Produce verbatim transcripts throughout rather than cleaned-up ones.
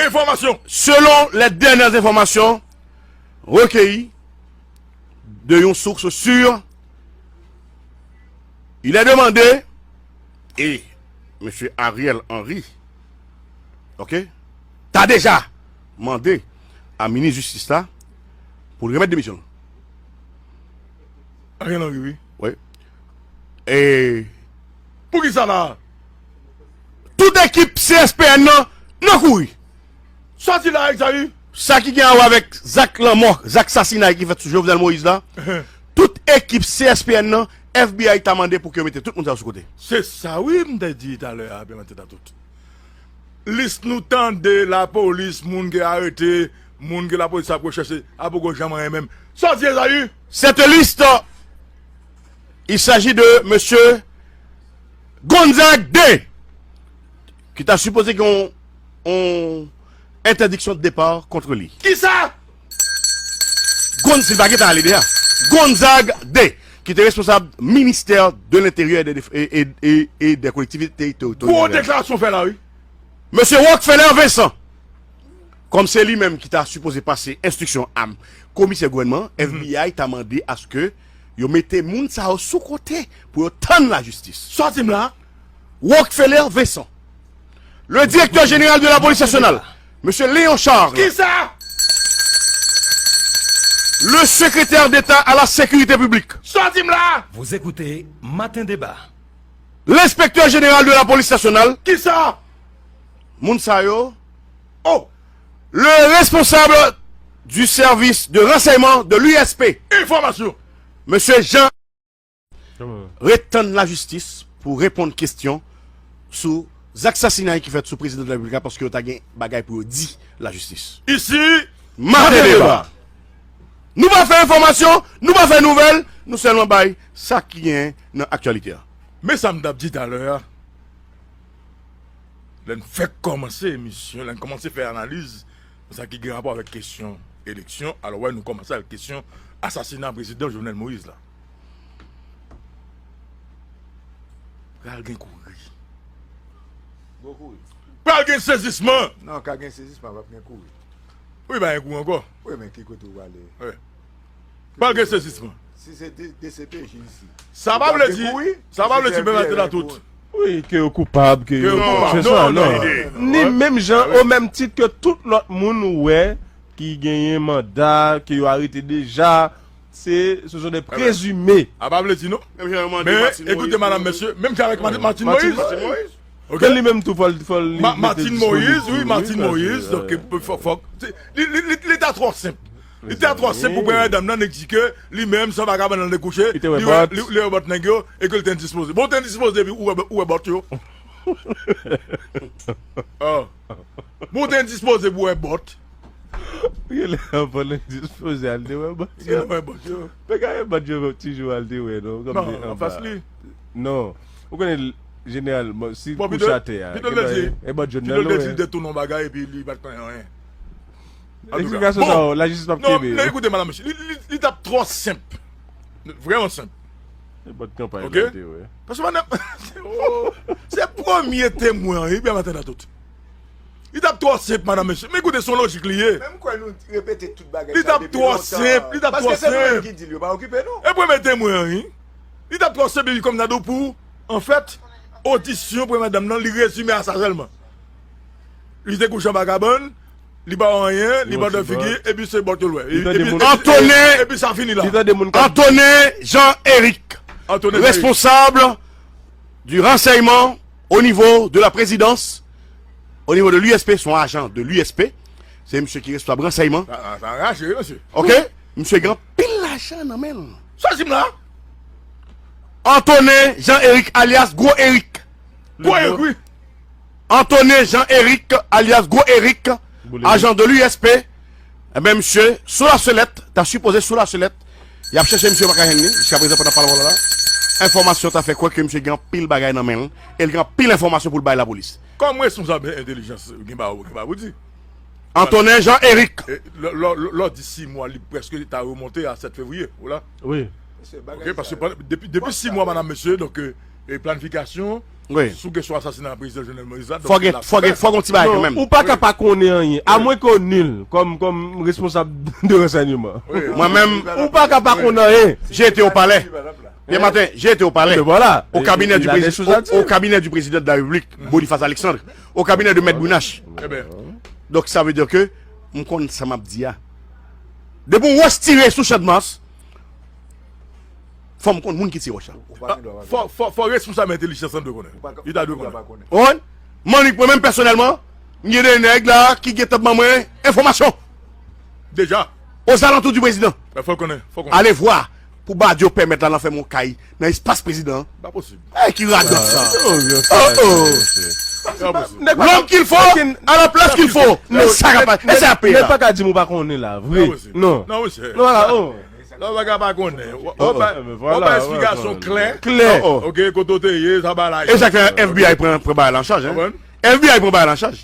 Information. Selon les dernières informations recueillies de yon source sûre, il est demandé, et M. Ariel Henry, ok, ta deja mande a minis jistis la pou l remèt demisyon l. Ariel Henry, wi. Wi. E pou ki sa la? Tout ekip C S P N nan, nan kouri. Sòti la, Exaï. Sa ki gen a wè avèk zak lanmò, zak sasinay ki fèt sou Jovenel Moïse la, tout ekip C S P N nan, F B I ta mande pou ke yo mete tout moun sa yo sou kote. Se sa, wi, m te di talè a, byen mete ta tout. Lis nou tande lapolis, moun ke arete, moun ke lapolis ap rechèche, a poko janm anyen menm. Sòti, Exaï. Cette liste, il s'agit de monsieur Gonzague deux, ki ta sipoze gen yon, yon entèdiksyon de depa kont li. Kisa? Gonz, si l pa gentan ale deja. Gonzague deux, ki te responsab ministè de l'Intérieur et des, et, et, et, et des Collectivités Territoriales. Gwo deklarasyon fè la, wi. Mesye Rockefeller Vincent, kòm se li menm ki ta sipoze pase enstriksyon a komisè gouvènman, F B I ta mande aske yo mete moun sa yo sou kote pou yo tann lajistis. Sòti m la. Rockefeller Vincent, le directeur général de la police nationale, monsieur Léon Charles, kisa? Le secrétaire d'État à la sécurité publique, sòti m la. Vous écoutez Matin Débat. L'inspecteur général de la police nationale, kisa? Moun sa yo. Oh, le responsable du service de renseignement de l'U S P, information, monsieur Jean, ret tann lajistis pou reponn kesyon sou zak sasinay ki fèt sou prezidan de la repiblik la, paske yo ta gen bagay pou yo di lajistis. Isi, Maten Deba. Nou pa fè enfòmasyon, nou pa fè nouvèl, nou sèlman bay sa ki gen nan aktyalite a. Men sa m t ap di talè a. Lè n fèk kòmanse emisyon, lè n kòmanse fè analiz nan sa ki gen rapò avèk kesyon eleksyon, alò wè nou kòmanse avèk kesyon asasina prezidan Jovenel Moïse la. Pral gen kouri. Gwo kouri. Pral gen sezisman. Non, ka gen sezisman, p ap gen kouri. Wi, pa gen kouri ankò. Wi, men ki kote w prale? Wi. Pral gen sezisman. Si se D C P J isi. Sa pa vle di, sa pa vle di menm atè la tout. Wi, ke yo koupab, ke yo koupab. Non, non, non. Ni menm jan, o menm tit ke tout lòt moun ou wè ki genyen manda, ke yo arete deja, se, ce sont des présumés. A pa vle di non. Men, ekoute, madam, mesye, menm jan avèk Martine Moïse. Ok? Ke li menm tou, fò l, fò l Martine Moïse, wi, Martine Moïse, donk, fò, fò, li, li, li, li ta twò senp. Li ta twò senp pou premye dam nan, nèg di ke li menm, se yon vagabon nan dekouche, li wè, li, li wè bòt nèg yo, e ke li te endispoze. Bon, ou te endispoze epi ou wè, ou wè bòt yo. Oh. Bon, ou te endispoze pou wè bòt. Genlè anvan l endispoze al te wè bòt yo. Genlè wè bòt yo. Pe ka wè bòt yo toujou al te wè, non? Non, anfas li. Non. Ou konnen, jeneralman, si l kouche atè a, pito l te di, e bòt jòn nan l wè. Pito l te di l te tounen yon bagay epi li pa t konnen anyen. Eksplikasyon sa yo, lajistis p ap kenbe yo. Non, ekoute, madam, mesye, li, li, li t ap twò senp. Vrèman senp. E bòt kanpay la te wè. Paske madam, se premye temwen an, ebyen maten nan tout. Li t ap twò senp, madam, mesye. Men ekoute, se yon lojik li ye. Men m kwè nou repete tout bagay sa depi lontan. Li t ap twò senp, li t ap twò senp. Paske se nou menm ki di l, yo pa okipe nou. E premye temwen an, wi. Li t ap twò senp, epi kòm nan do pou, anfèt, odisyon premye dam nan, li rezime a sa sèlman. Li te kouche anba kabann, li pa wè anyen, li bò de figi, epi se bòt yo l wè. Epi, epi, epi sa fini la. Antonin Jean Eric, responsable du renseignement au niveau de la présidence, au niveau de l'U S P, se yon ajan de l'U S P. Se misye ki responsab ransèyman. Sa, sa, sa raje, wi, mesye. Ok? Misye gen anpil lajan nan men l. Sa di m la? Antonin Jean Eric, alias Gwo Erik. Gwo Erik, wi. Antonin Jean Eric, alias Gwo Erik, ajan de l'U S P. Enben, misye, sou la selèt, ta sipoze sou la selèt, y ap chèche misye, yo pa ka jwenn li, jiskaprezan pandan pale w la. Enfòmasyon ta fè kwè ke misye gen anpil bagay nan men l, e l gen anpil enfòmasyon pou l bay lapolis. Kòm responsab entèlijans, gen bagay ou gen bagay pou di. Antonin Jean Eric. E, lè, lè, lè, lè w di sis mwa, li prèske ta remonte a sèt fevriye, ou la? Wi. Ok, paske pandan, depi, depi sis mwa, madam, mesye, donk, e, e planifikasyon, Wi. sou kesyon asasina prezidan Jovenel Moïse la. Fò gen, fò gen, fò gen ti bagay kanmenm. Non, ou pa ka pa konnen anyen. Amwen ke w ni l kòm, kòm responsab de ransèyman. Mwen menm, Ou pa ka pa konnen anyen. j'ai été au palais. Hier matin, j'ai été au palais. Mais voilà. Au cabinet, Il du, a des président, choses à au, dire. Au cabinet du président de la République, Boniface Alexandre. Au cabinet de Maître Brunache. Eben, Donc, ça veut dire que m konn sa m ap di a. Depi yon wòch tire sou Chann Mas, fò m konn moun ki tire wòch la. fò, fò, fò responsab entèlijans lan dwe konnen. Li ta dwe konnen. Ou konprann? Mwen, mwen menm pèsonèlman, m gen de nèg la ki gentan ban mwen enfòmasyon Deja. ozalantou di prezidan. Men fò l konnen. Fò l konnen. Allez voir, pou Badio pèmèt la nan fè yon kay nan espas prezidan. Pa posib. Ey, ki radòt sa. Pa posib. L'homme qu'il faut, à la place qu'il faut. Men sa ka pa, e sa ap peye Nèg pa la. Ka di m ou pa konnen la, vre. Posib. Non. Non, mesye. Non, la, oh. Non, bagay pa konnen. W ap ba, Men w voilà, ap ba ouais, eksplikasyon ouais. Klè. Klè. Oh, oh. Ok, kote w te ye, sa ba la. E sa k fè F B I pran, pran bagay la an chaj, hein? Konprann? F B I pran bagay la an chaj.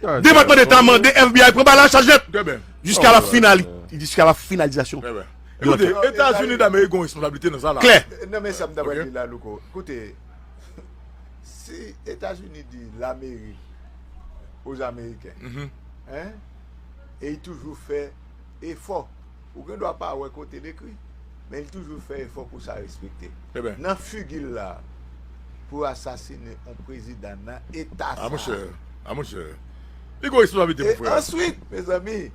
Ah, Depatman Deta mande F B I pran bagay la an chaj nèt. Trè byen. Jiska la Oh, finali, ouais. Jiska la finalizasyon. Trè byen. Yo Ekoute, fè. Etazini Damerik gon responsablite nan sa la. Klè. Non, men sa m ta pral Ok. Di la, Louko. Koute, si Etazini di Lamerik aux Américains, Mhm. hein, e li toujou fè efò. Ou gen dwa pa wè kote l ekri, men li toujou fè efò pou sa respekte. Trè byen. Nan figi l la, pou asasinen yon prezidan nan eta A sa. Monchè, a monchè. Li gon responsablite E pou frè. answit, mezanmi,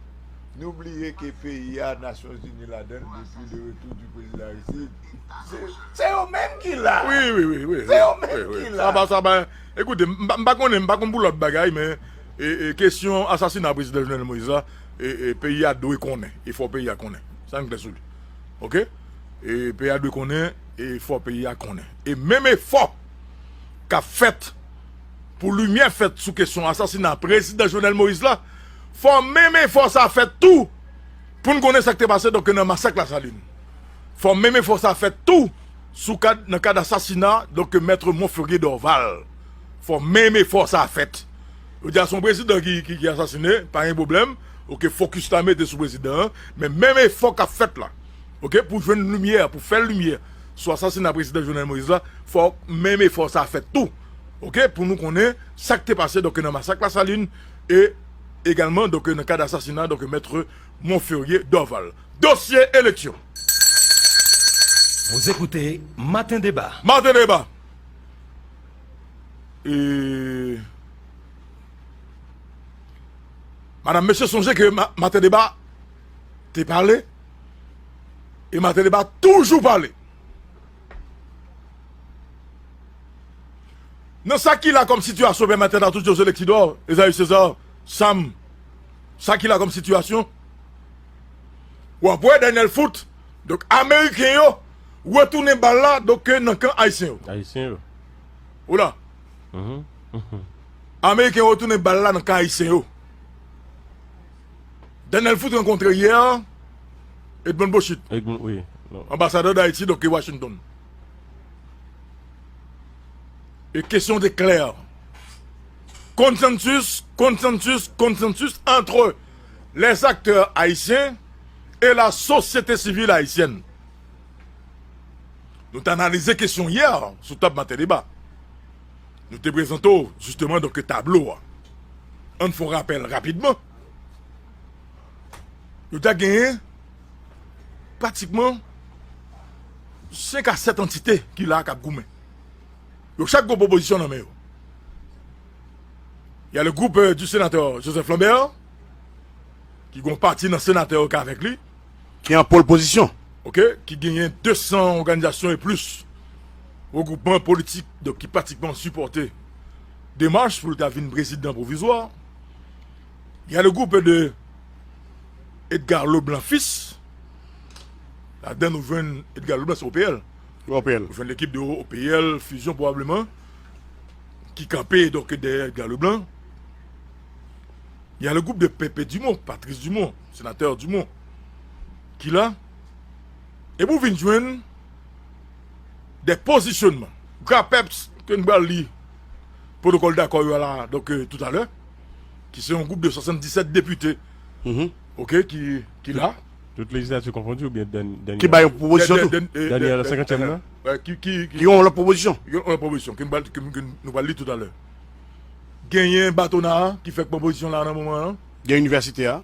nou bliye ke peyi a, Nasyonzini ladan l depi le retour du président Aristide. Se- Se yo menm ki la. Wi, wi, wi, wi. Se yo menm Wi, wi. Ki la. Sa pa, sa pa, ekoute, m pa, m pa konnen, m pa konn pou lòt bagay, men e, e, kesyon asasina prezidan Jovenel Moïse la, e, e, peyi a dwe konnen, e fò peyi a konnen. Sa n klè sou li. Ok? E peyi a dwe konnen, e fò peyi a konnen. E menm efò k ap fèt pou limyè fèt sou kesyon asasina prezidan Jovenel Moïse la, fò menm efò sa fèt tou pou n konnen sa k te pase donk nan masak Lasalin. Fò menm efò sa fèt tou sou kad, nan kad asasina donk mèt Monferrier Dorval. Fò menm efò sa fèt. Yo di a se yon prezidan ki, ki, ki asasinen, pa gen pwoblèm. Ok, fokis la mete sou prezidan an. Men menm efò k ap fèt la, ok, pou jwenn limyè, pou fè limyè sou asasina prezidan Jovenel Moïse la, fò menm efò sa fèt tou. Ok, pou nou konnen sa k te pase donk nan masak Lasalin e egalman donk nan kad asasina donk mèt Monferrier Dorval. Dosye eleksyon. Vous écoutez Matin Débat. Maten deba. E madanm, mesye, sonje ke ma- Maten deba te pale e Maten deba toujou pale. Nan sa ki la kòm sitiyasyon, pèmèt a tout José Lectidor, Esaü César, Sam, sa ki la kòm sitiyasyon, w ap wè Daniel Foot, donk ameriken yo retounen bal la donk nan kan ayisyen yo. Ayisyen yo. Ou la? Ameriken yo retounen bal la nan kan ayisyen yo. Daniel Foot rankontre yè Edmond Bochit, Egmond, wi. Non. Anbasadè Dayiti donk Washington. E kesyon te klè. Konsansis, konsansis, konsansis entre les acteurs haïtiens et la société civile haïtienne. Nou te analize kesyon yè sou tab Maten Deba. Nou te prezante w jisteman donk tablo a. Ann fè yon rapèl rapidman. Yo te genyen pratikman senk a sèt antite ki la k ap goumen. Yo chak gon pwopozisyon nan men yo. Y a le groupe euh, du sénateur Joseph Lambert, ki gon pati nan senatè yo k avèk li, Ki an pole position. Ok, ki genyen de san òganizasyon e plis, regroupman politik donk ki pratikman sipòte demach pou l ta vin prezidan pwovizwa. Y a le groupe de Edgar Leblanc Fils. Ladan nou jwenn Edgar Leblanc, se O P L. O P L. Ou jwenn lekip de O P L, Fusion pwobableman, ki kanpe donk dèyè Edgar Leblanc. Y a le groupe de Pépé Dumont, Patrice Dumont, senatè Dumont, ki la. Epi w vin jwenn de pozisyonman. GRAPEPS, ke n pral li pwotokòl dakò yo la, donk, euh, toutalè, ki se yon gwoup de swasanndisèt depite, Mhm. ok, ki, ki la. Tout lejislati konfondi oubyen dèn- dènyè? Ki bay yon pwopozisyon tou. Dèn- dèn- Dènyè dèn- senkantyèm nan? Eh, ki, ki, ki, Ki yon lòt pwopozisyon. Yon, yon pwopozisyon ke nou pral, ke, ke nou pral li toutalè. Genyen Batona a ki fèk pwopozisyon la nan moman an. Gen inivèsite a.